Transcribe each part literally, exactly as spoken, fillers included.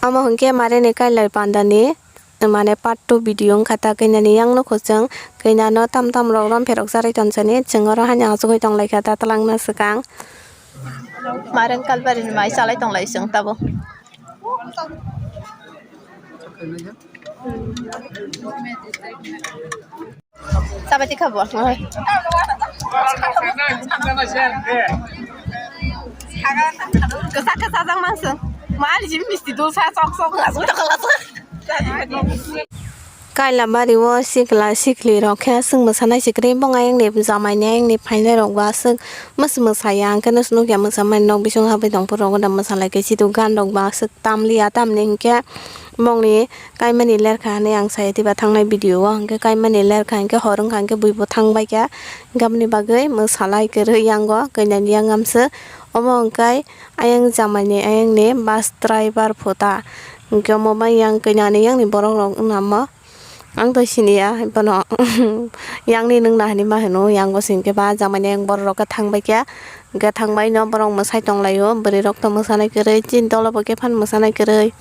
Omo hwnkhe Mare ni kailai panda ni, mane, part two video wngkha ta, kanya ni yang nukho chwng, kanya no tam tam rok rom pherok charwi tonsani, chwng oro haino achugwi tonglaikha ta twlangna swkang. Mare ni kalbari ni mai chalai tonglai chwng tabuk. Sabati kha bo. Kwsa kwsa jang mansong. Mali jim misti dul sa sok sok ngasuk tak ngasuk. Kailabari o sikla sikli rok khe aswk mwsanai se kwrwi, bong ayang ni jamai ni ayang ni phainai rok bo aswk mwsa mwsaya, hwnkhe no se nukya mwsamani nok bisingo habwi tongphuru rok da mwsalai khe situ gan rok bo aswk tamliya, tamni hwnkhe bongni kaimani lerkha hinwi ang saya diba thangnai video o, hwnkhe kaimani lerkha hwnkhe hor wngkha hwnkhe buibo thangbaikha, hwnkhe aboni bagwi mwsalai kwrwi yango kanya ni yang amswk. Omo hwnkhe ayang jamani ayang ni bus driver phuta, hwnkhe omo bai yang kanya ni yang ni borok rok wngna omo. Ang to siniya bono, yang ni nwng na hinwi ma hino, yang bo singkhe ba jamani yang borok rok khe thangbaikha, hwnkhe thangbai no borok mwsai tonglaio, bwrwi rok to mwsanai kwrwi, chini dolo bo khe phano mwsanai kwrwi.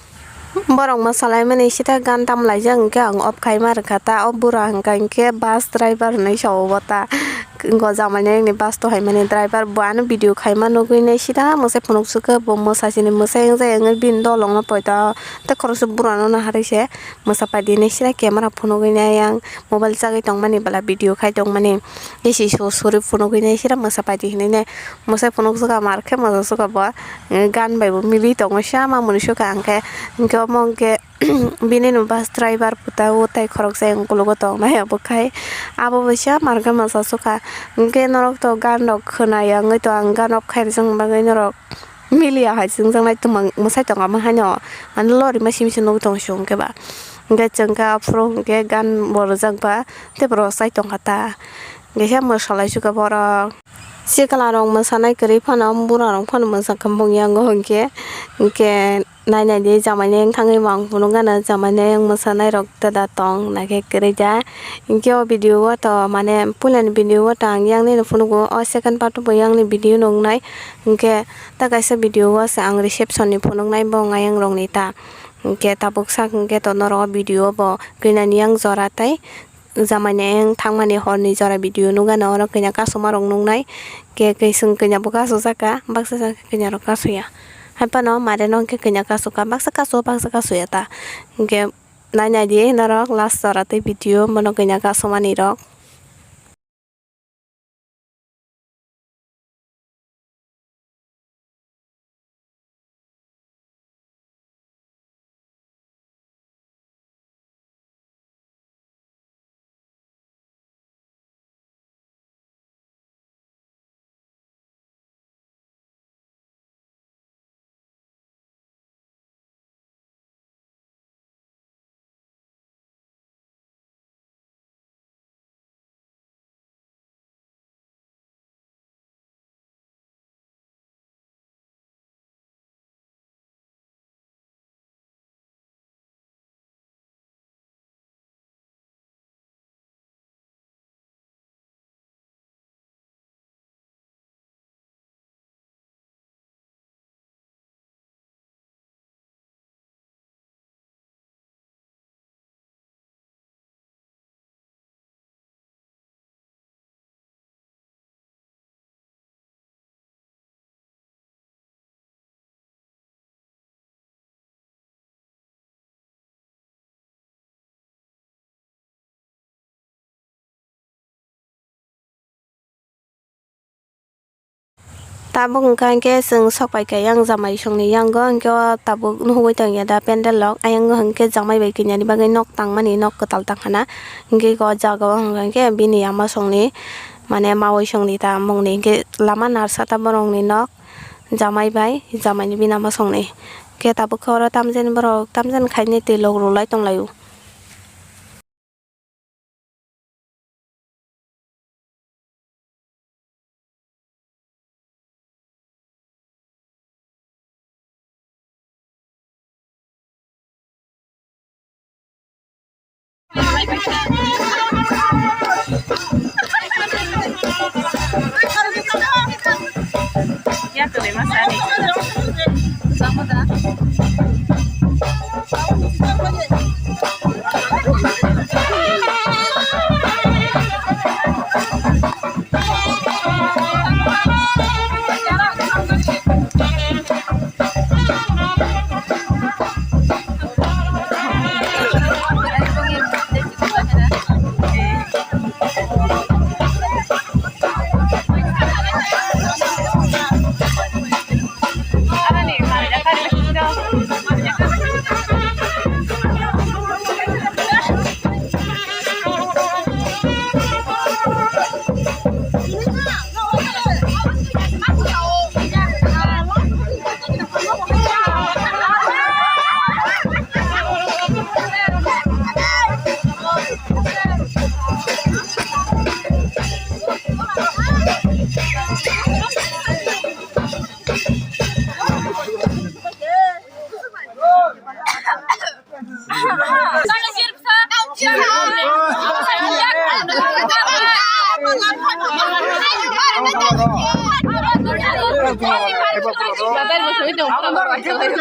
Borok mwsalaimani sita gan tamlaijak, hwnkhe ang off khaima rwkha ta, o bura hwnkha hwnkhe bus driver hinwi sao bo ta. Go jamani yang ni bus to haimani driver bo ano video khaima nugwi nai sita mwsai phunuk swkhe bo mwsai sini mwsai wngjak, hwnkhe bini dolong no poito tei khoroksa bura no naharwi se. Mwsa paidi hinwi sira camera phunugwi nai, yang mobile chagwi tongmani bwla video khai tongmani, isi su suri phunugwi nai sira mwsa paidi hinwi nai. Mwsai phunukjak mar khe mwsajak bo, eh, gan bai bo mili tongo, sama mwnwi sukha ang khe. Hwnkhe omo hwnkhe bini no bus driver phuta o tei khoroksa yang ukologo tongnai abo khai. Abo bo sama mar khe mwsajak kha. Hwnkhe norok to gan rok khwnaya wngwi to ang gan off khai rijak bagwi norok. Miliya hai chwngjaknai twmang mwsai tongo, omo haino mane lorima simi se nugwi tongo chwng khe ba. Hwnkhe chwng khe aphuru hwnkhe gan bo rwjak ba tei bo rwchai tongkha ta. Hwnkhe khe mwsalai sukha borok. Sikla rok mwsanai kwrwi phano, bura rok phano mwsa khe bung yango hwnkhe, hwnkhe nai nai di jamani yang thangwi bo ang phunuk gana jamani yang mwsanai rok. Tada tong naikhe kwrwi da. Hinkhe o video o to mane puilani video o to ang yang nini phunugo, o second part o bo yang ni video nuknai. Hinkhe ta kaisa video o se ang reception ni phunuknai bo ayang rok ni ta. Hinkhe tabuk sak hinkhe to norok o video o bo kwnani yang jora tei jamani yang thangmani hor ni jora video nukgana, oro kanya kasuma rok nuknai. Khe chwng kanya bo kasujak kha, baksa sak kanya rok kasuya. Hai phano mare no hinkhe kanya kasukha, baksa kasu baksa kasuya ta. Hinkhe Nai nai di norok last jora tei video bono kanya kasumani rok. Tabuk wngkha hinkhe chwng sok pai kha yang jamai songni yango, hinkhe o tabuk nuhugwi tongya da pendel rok. Ayang o hinkhe jamai bai kwnani bagwi nok tangmani, nok kwtal tangkhana. Hinkhe o jaga o wngkha hinkhe bini ama songni, mane mawi songni ta mungni hinkhe lama narsa ta borokni nok jamai bai, jamaini bini ama songni. Hinkhe tabuk khe oro tamjani borok tamjani khainai twi lok rwlai tonglaio. Ya, tuloy masani.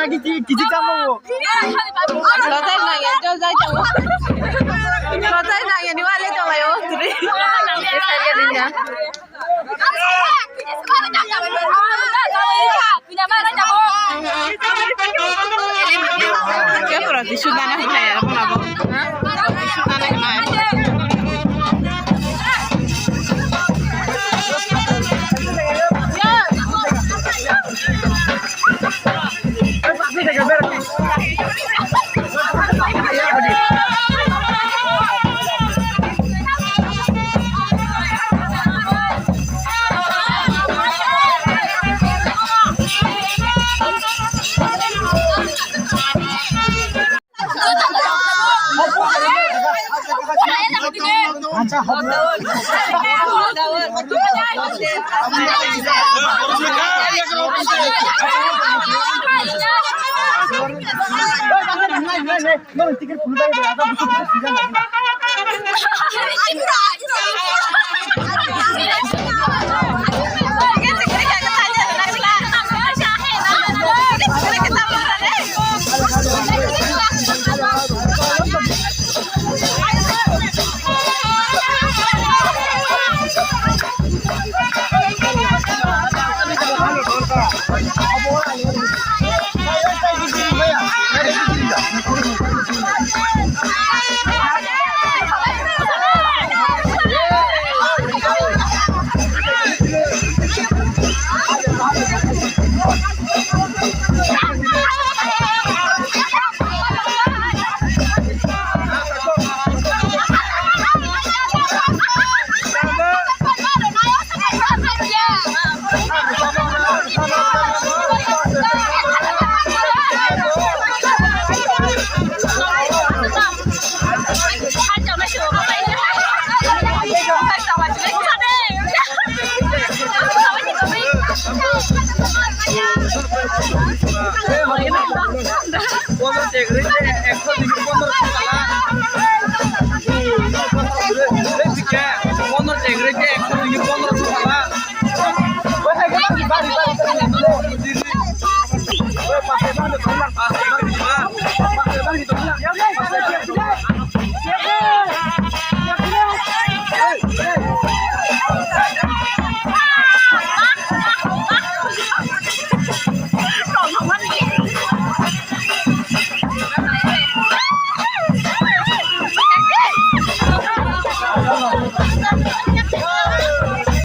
Kiji, kiji tamo. Lotai nangya, jol jai tamo. Lotai nangya ni wale tamo yo. Kepura tisu dana hai ya, apa nabo? Tisu dana hai. Pondro chek rite ekso tiki pondro sala. Pondro chek rite ekso tiki pondro sala.